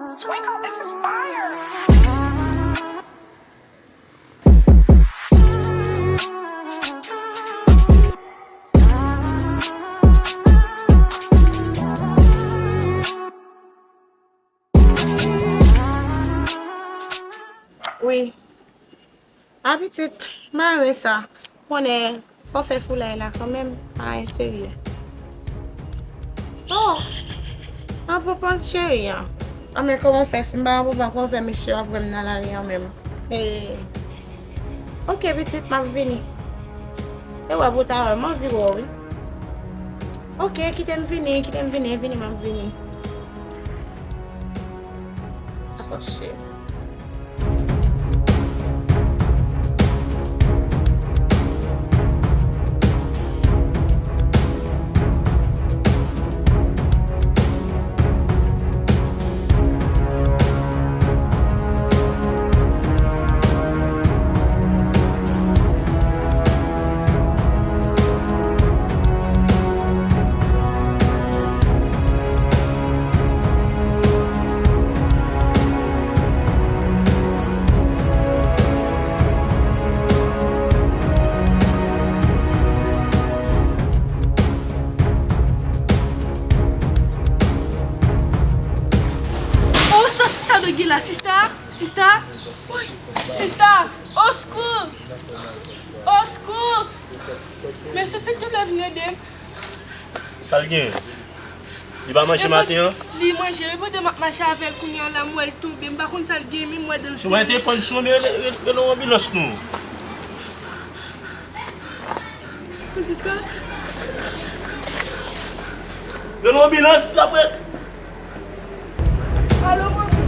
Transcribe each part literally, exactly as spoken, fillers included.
Swinkle, this is fire. Wi. A pitit, mare sa. Konnen fò fè foulay la kanmenm, pa gen serye. Oh! An pran pòz cheri an. Anben kòman w fè, si m pa pran pòz, kòman w fè mesye yo ap wè m nan lari an menm? E, oke pitit, m ap vini. E w ap ou ta wè, m anvi wè w wi. Oke, kite m vini, kite m vini, vini, m ap vini. Dakò cheri. Oh, sa sista dwe gen la, sista, sista, woy, sista, oskou, oskou, mesye, si w te vle vin ede m. Sa l gen? Li pa manje maten an? Li manje, wi, pandan m ap mache avè l kounye a la, m wè l tonbe, m pa konn sa l gen, men m wè dan l sere. Si w pa gen telefòn, si w rele, rele, rele yon anbilans non. Francisca? Rele yon anbilans, l ap re- Alo, manmi.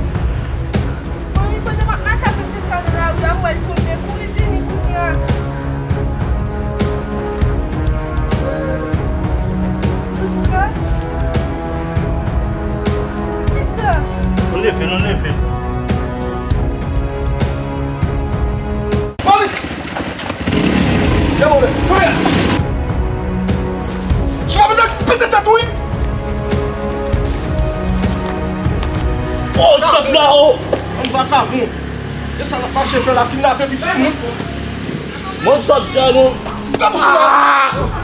Manmi, pandan m ap mache ak Francisca nan lari a, m wè l tonbe. Kouri vini kounye a. Francisca? Francisca? Nou leve, nou leve. Polis! Dewoule! Kounye a! Sou pa bezwen pete tèt ou, wi! Oh, chèf la, oh! Ann vakabon! E sa n ap mache fè la, kidnape pitit moun? Mwen sot sa, non? Fè bouch ou la!